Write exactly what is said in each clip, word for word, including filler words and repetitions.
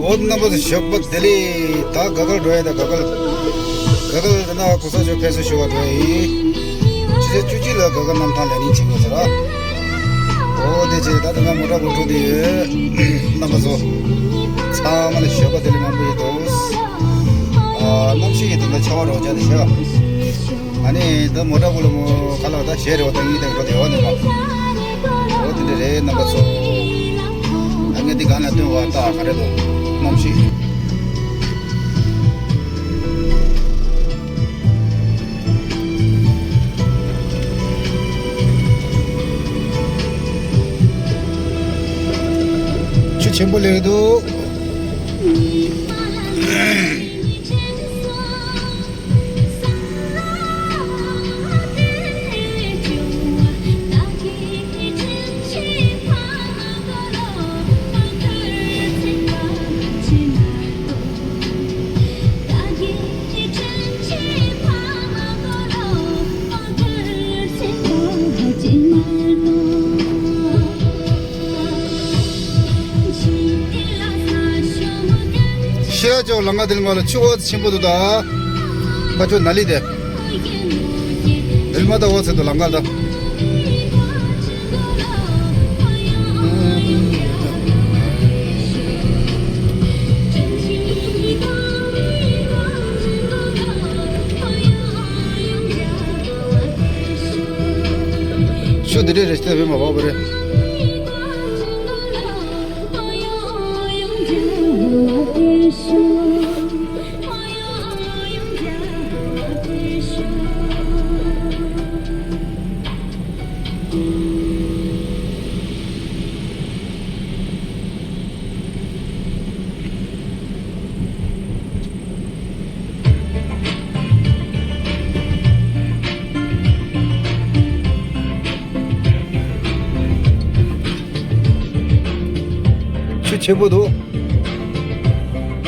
འོ་རྣམ་པ་ཚོ་ཞོགས་པ་བདེ་ལེགས། ད་ག་གར་འགྲོ་ཡ། ད་ག་གར་ག་གར་ད་ན་གོང་ས་མཆོག་ཕེབས་བསུ་ཞུ་བ་འགྲོ་ཡ་ཡིན། ཕྱི་ཚེས་བཅུ་གཅིག་ལ་ག་གར་གནམ་ཐང་ལ་ནི་ཕྱིན་དགོས་ཟེར་ར། འོ་དེ་བྱས་ད་ད་ན་མོ་ཊ་གོ་འགྲོ་དེ་ཡོད། རྣམ་པ་ཚོ་ཚང་མ་ལ་ཞོགས་པ་བདེ་ལེགས་མང་པོ་ཡོད་དོ། ཨ་གནམ་གཤིས་ཡིན་དུས་ད་ཆར་པ་རོ་བརྒྱབ་དེ་ཤག་ཨ་ནི་ད་མོ་ཊ་གུ་ལ་མོ་ཁ་ལག་ད་ཞལ་རེ་བ་ད་གཉིས་དང་འགྲོ་དེ་བ་ནི་མ། འོ་དེ་འདྲ་རེད་རྣམ་པ་ཚོ། ཨ་ངས་འདི་གང་ལ་སྟོན་བ་ད་ག་རེ་འདུག་གནམ་གཤིས། ཆུ་ཆེན་པོ་སླེབས་འདུག་ཤེས་རབ་ལྕོག་ལམ་ཁ་དེ་ལ་མ་ལ་ཆུ་བོ་ཆེན་པོ་འདུག་ད། ཕ་ཆོ་ན་ལི་དེ། དེ་ལ་མ་ད་འོ་ཚེ་འདུག་ལམ་ཁ་ད། ཆུ་དེ་འདྲའི་རེ་ཞིག་བེད་མ་བབ་པ་རེད། ཆུ་ཆེན་པོ་འདུག་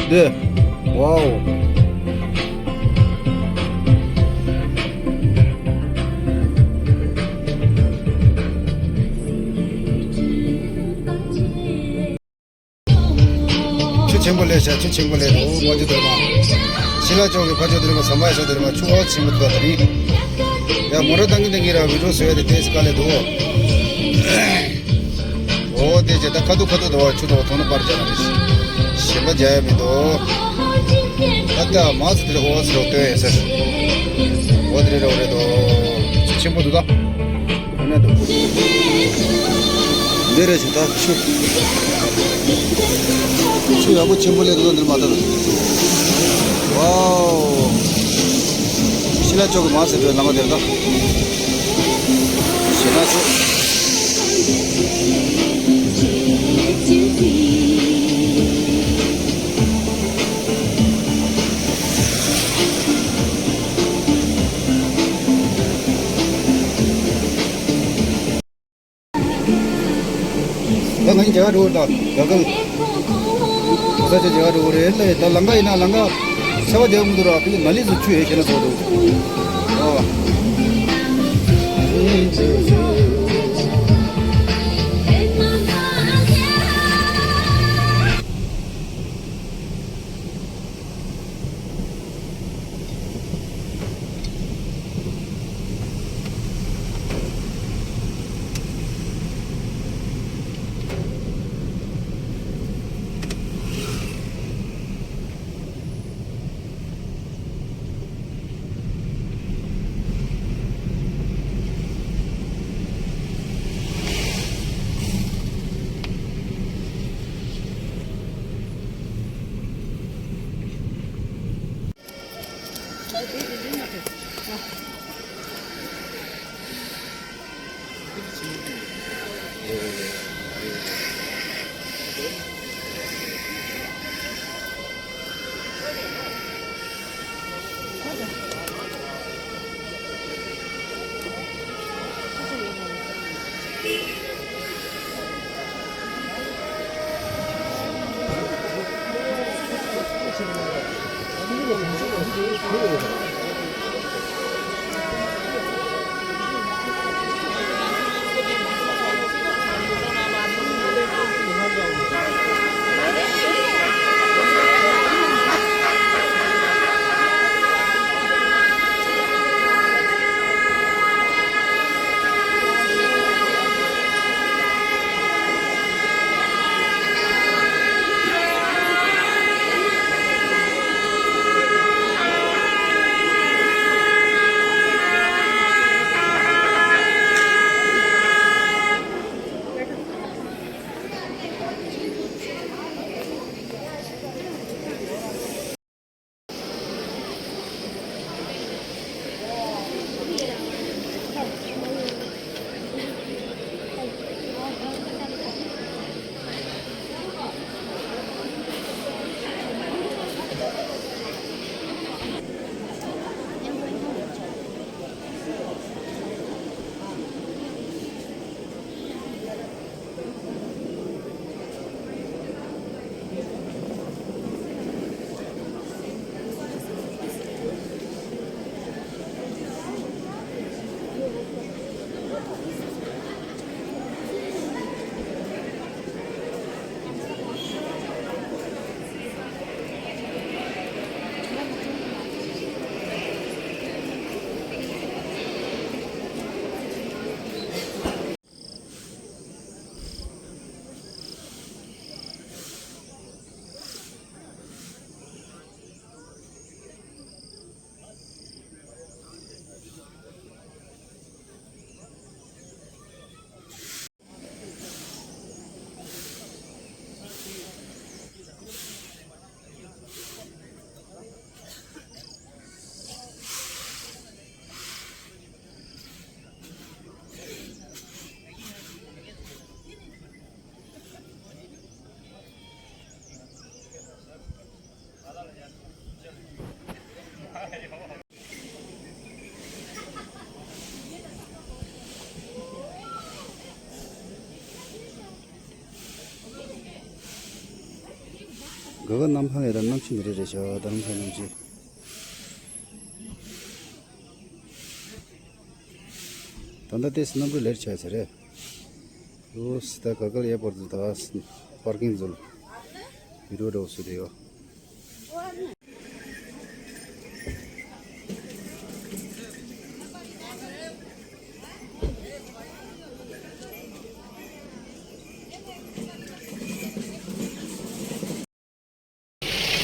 འདི། ཝའོ། ཆུ་ཆེན་པོ་ལས་བྱ། ཆུ་ཆེན་པོ་ལས་འདུག་ཕ་ཆོ་དེར་མ། ཤི་ལ་ཅོག་གི་ཕ་ཆོ་དེར་མ། ཟམ་པ་ཡ་ཆོ་དེར་མ། ཆུ་བོ་ཆེན་པོ་འདུག་ད་རིང་། ཡ་མོ་ར་ཏང་གི་ཏང་གི་ར་བི་ཌིའོ་བཟོ་ཡ་དེ་ཏེས་དཀའ་ལས་འདུག་འོ་དེ་བྱས་ད་ཁ་ཐུག་ཁ་ཐུག་འདུག་ཆུ་དོག་ཐོག་ན་པར་བྱ་ན་རེ་ཞིམ་པ་རྒྱ་ཡ་མི་འདུག་ད་ལྟ་མ་སི་དེར་འོ་སི་རོག་ཏོ་ཡ་ས། འོ་དེ་རེ་རོག་རེ་འདུག་ཆུ་ཆེན་པོ་འདུག་ད། འདི་རེད་ཞུ་ད་ཆུ། ཆུ་ཡག་པོ་ཆེན་པོ་སླེབས་འདུག་འདིར་མ་ལྟ་ད། ཝའོ། ཤི་ལ་ཅོག་གི་མ་ཟེར་བའི་ལམ་ཁ་དེར་ད། ཤི་ལ་ཅོག་ད་ང་གཉིས་རྒྱ་གར་འགྲོ་དང་རྒྱ་གར་གོ་ས་ཆ་རྒྱ་གར་འགྲོ་རེད་ལ། ད་ལམ་ཁ་ཡིན་ན་ལམ་ཁ་ཚ་བ་རྒྱག་མི་འདུག་ར། ཕི་ལ་ལི་ཚོ་ཆུ་ཡོད་ཤེས་ན་ཚོ་འདུག་ཨོ། ག་ག་གནམ་ཐང་ཡ་ད་གནམ་གཤིས་འདི་རེད་རེད་ཤག་རྡ་རམ་ས་གནམ་གཤིས། ད་ལྟ་ཏེས་གནམ་གྲུ་ལེ་ཊི་ཆགས་ཚར་རེད། ཨོ་ད་ག་ག་ལ་ཨེར་པོར་ཊི་ད་པར་ཀིང་ཚུལ་བི་ཌི་ཡོ་འདྲ་བོ་བཟོས་བསྡད་ཡོད།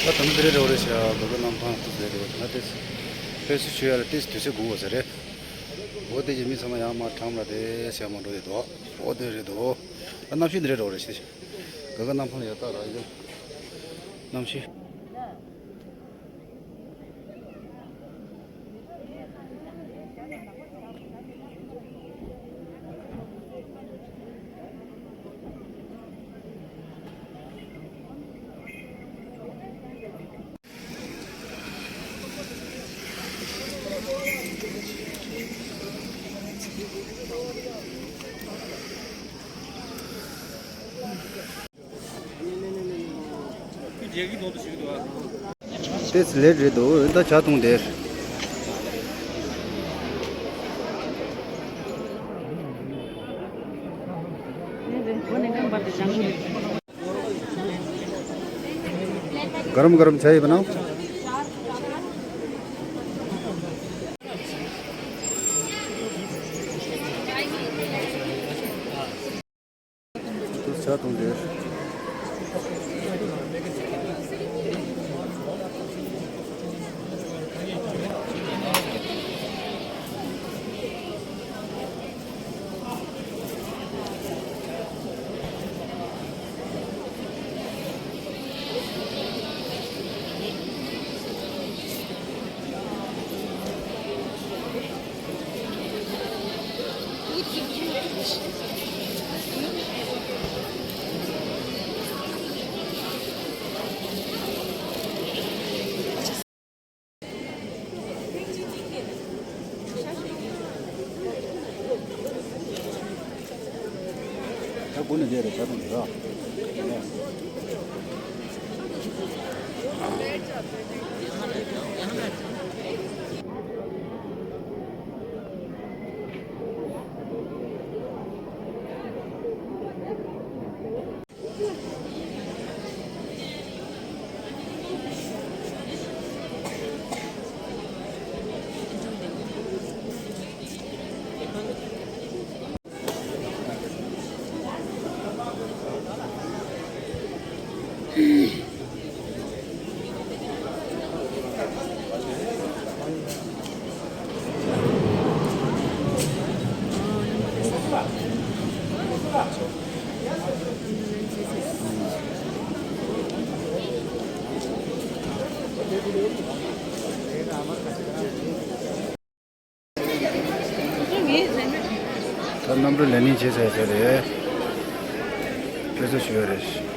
ད་ད་ནི་དེ་རེད་རེད་ཤག་ག་ག་གནམ་ཐང་དུ་ཟེར་རེད། ད་ཏེས་ཕེབས་བསུ་ཞུ་ཡ་ལ་ཏེས་དུས་ཚོད་དགོས་པ་ཟེར་རེད། འོ་དེ་ཀྱི་མི་ཚང་མ་ཡང་མར་ཁྲོམ་ལ་དེ་སེ་མ་འགྲོ་ཡི་འདུག་འོ་དེ་རེད་འདུག་ད་གནམ་གཤིས་འདི་རེད་རེད་ཤག་ག་ག་གནམ་ཐང་ལ་ཡ་ད་ར་ཡ་གནམ་གཤིས། ཏེས་ལེ་ཊི་རེད་འདུག་ད་ཇ་འཐུང་དེར། गरम गरम चाय बनाओ। དུ་ཇ་འཐུང་དེར། ད་དགུ་ནས་བསྡད་རེད་ཆ་ཚང་རེད། ད་གནམ་གྲུ་ལེན་ནིང་བྱེད་ཟེར་ཟེར་རེད། ཁྱེད་ཚོ་ཞུ་ཡ་རེད།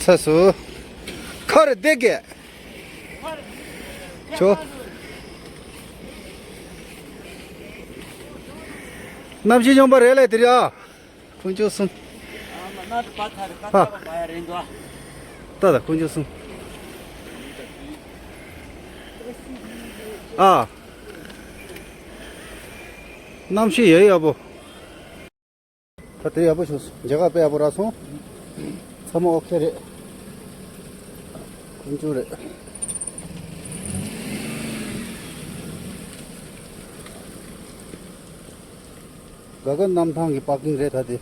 ལགས་སོ། ཁ་རེ་བདེ་གེ། ཆོ། གནམ་གཤིས་སྙོམས་པ་རེད་ལས་དེ་རེད་ཨ། དཀོན་མཆོག་གསུམ། ཧ། ད་ད་དཀོན་མཆོག་གསུམ། ཨ། གནམ་གཤིས་ཡག་ཡག་པོ། ད་དེ་ཡག་པོ་བྱུང་སོང་། མཇལ་ཁ་དཔེ་ཡག་པོ་རག་སོང་། ཚང་མ་ཨོ་ཁེ་རེད། དཀོན་མཆོག་རེད། ག་ག་གནམ་ཐང་གི་པར་ཀིང་རེད་ད་དེ།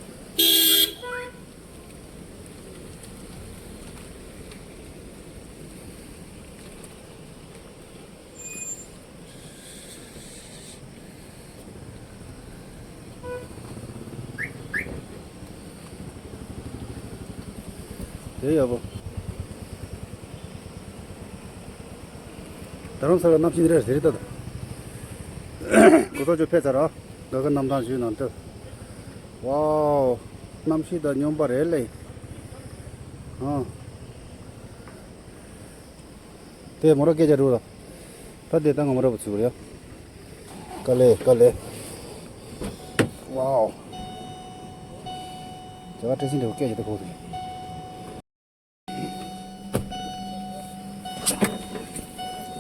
དེ་ཡག་པོ། རྡ་རམ་ས་ལ་གནམ་གཤིས་འདི་འདྲ་ཟེར་ད། གོ་ཐོག་ཅོ་ཕེ་ཚར་ར། ག་ག་གནམ་ཐང་ཞུས་ནང་ལྟ། ཝའོ། གནམ་གཤིས་ད་སྙོམས་པ་རེད་ལེ། ཨ། དེ་མོ་ར་སྐད་ཆ་རུ་ལ། ད་དེ་ད་ང་མོ་ར་བུ་ཚུགས་རེད། དཀའ་ལས་དཀའ་ལས། ཝའོ། ཇ་བ་ཏྲེ་སིན་འདྲ་བོ་སྐད་ཆ་ད་གོ་ཐུབ།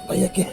ཨ་ཡ་ཀེ།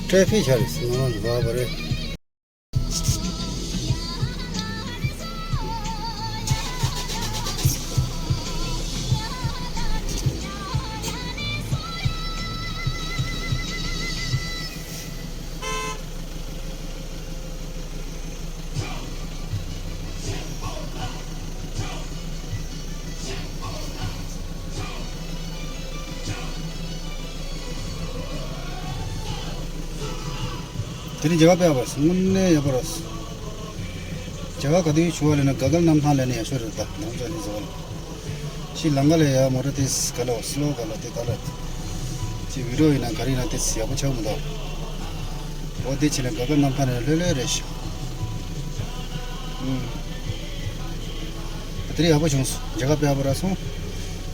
ཏྲེ་ཕིག་ཆགས་རེད་ཟེར་ང་རང་ལ་བབས་པ་རེད། དེ་རིང་མཇལ་ཁ་དཔེ་ཡག་པོ་རེད། དངོས་གནས་ཡག་པོ་རེད། མཇལ་ཁ་ག་དུས་བྱུང་བ་ལབ་ན་ག་གལ་གནམ་ཐང་ལ་ནི་ཡག་ཤོས་རེད། ད་ནང་ཅག་ནི་བཟོ་བ་ལ་ཕྱི་ལམ་ཁ་ལ་ཡ་མོ་ཊ་དེ་ག་ལ་སི་ལོ་ག་ལ་དེ་ག་ལ་ཅི་བི་ཌི་ཡོ་ཡིན་ན་ག་རེ་ཡིན་ན་དེ་ཡག་པོ་ཆགས་མི་འདུག་འོ་དེ་ཕྱི་ལ་དགའ་དགའ་གནམ་ཐང་ནས་ལྷོད་ལྷོད་རེད་ཤག་ཨུམ། དེ་རིང་ཡག་པོ་བྱུང་སོང་། མཇལ་ཁ་དཔེ་ཡག་པོ་རག་སོང་།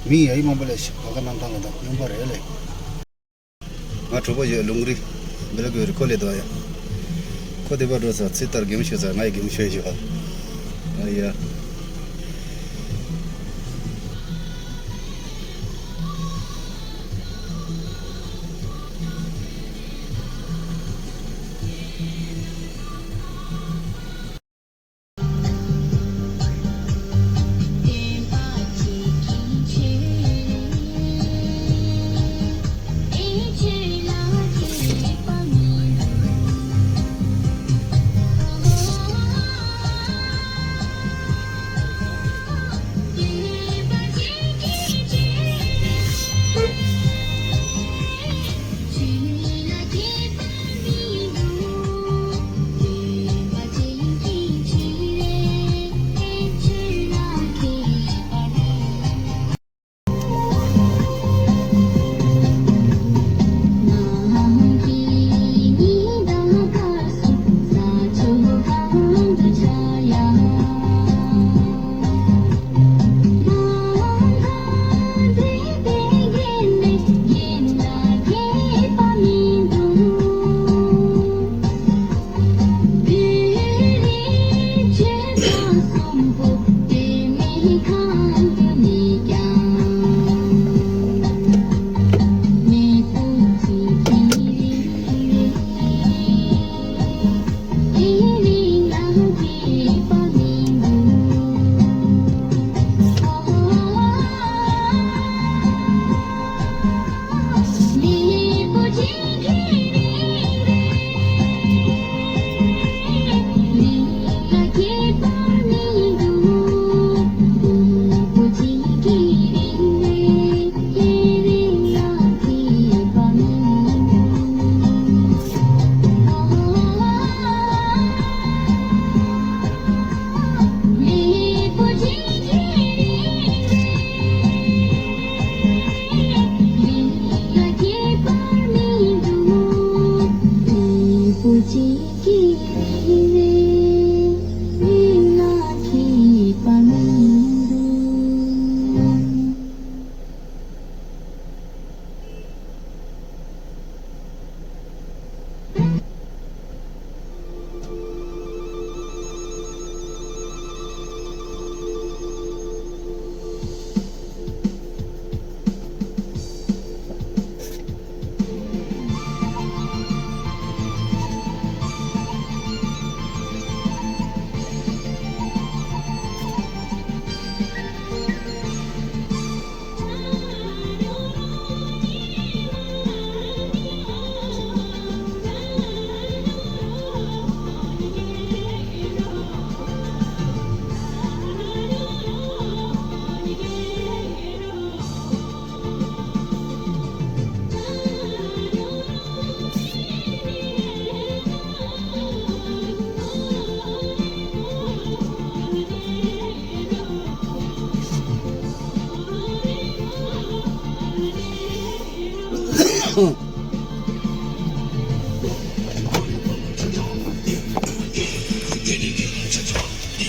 མི་ཡ་ཡི་མང་པོ་སླེབས་ཤག་དགའ་དགའ་གནམ་ཐང་ལ་འདུག་སྨྱོན་པ་རེད་ལེ། ང་གྲོགས་པོ་ཡོད་ལུང་རི། སྦེལ་ཀོབ་རི་ཁོ་ལས་དོ་ཡ། ཁོ་དེ་པར་འགྲོ་ས་ཚེ་ལྟར་དགེ་མོ་ཤོད་ས་ང་ཡི་དགེ་མོ་ཤོད་ཡོད། ཨ་ཡ།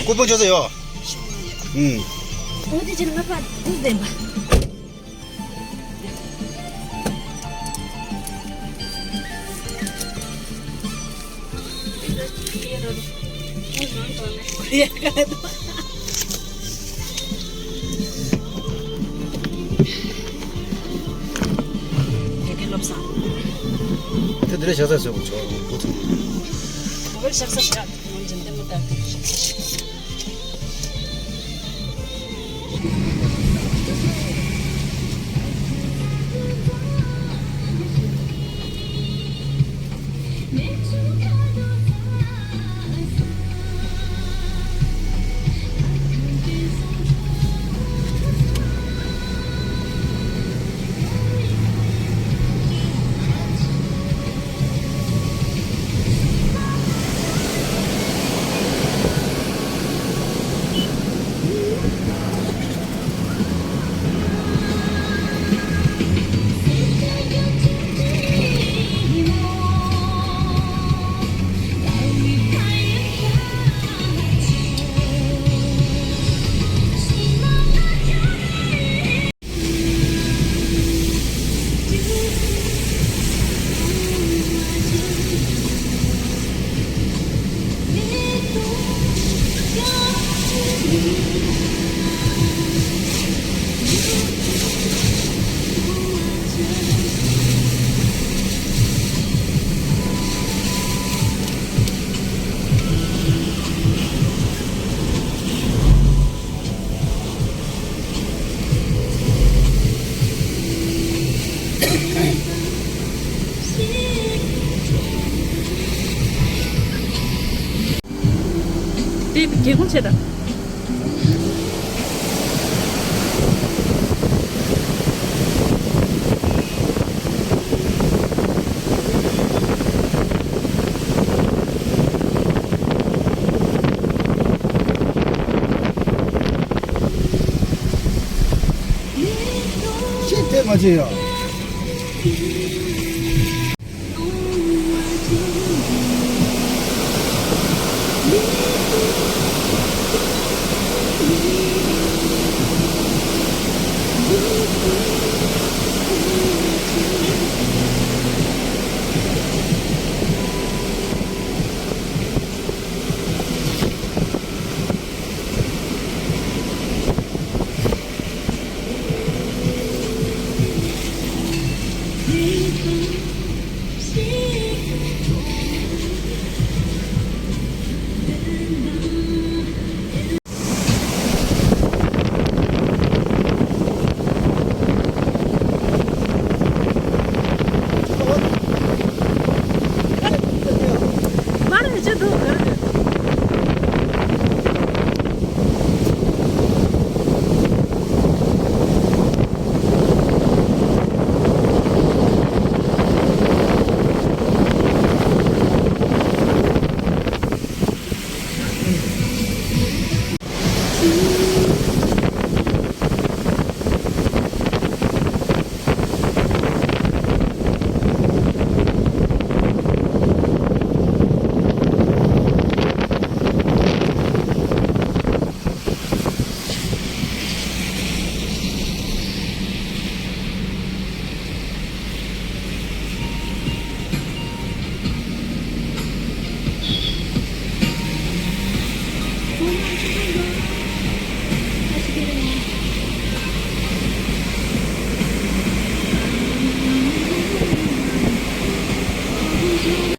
སྐུ་ཕུང་ཅོག་ཙེ་ཡོད། ཨུམ། འོ་དེ་ཕྱིར་ང་ཕར་དུས་ལྡན་པ། དེ་གའི་བློ་བཟང་། དེ་འདི་ལ་ཞག་ཚ་བཟོས་པ་ཆོག་འགོ་ཚུགས། འོ་ཞག་ཚ་ཞག་ངོམ་འཛིན་དེ་མོ་ལྟ། དེ་སྒེའུ་ཁུང་ཕྱེ་དང་། ཅི་དེ་མ་བྱེད་ཡ།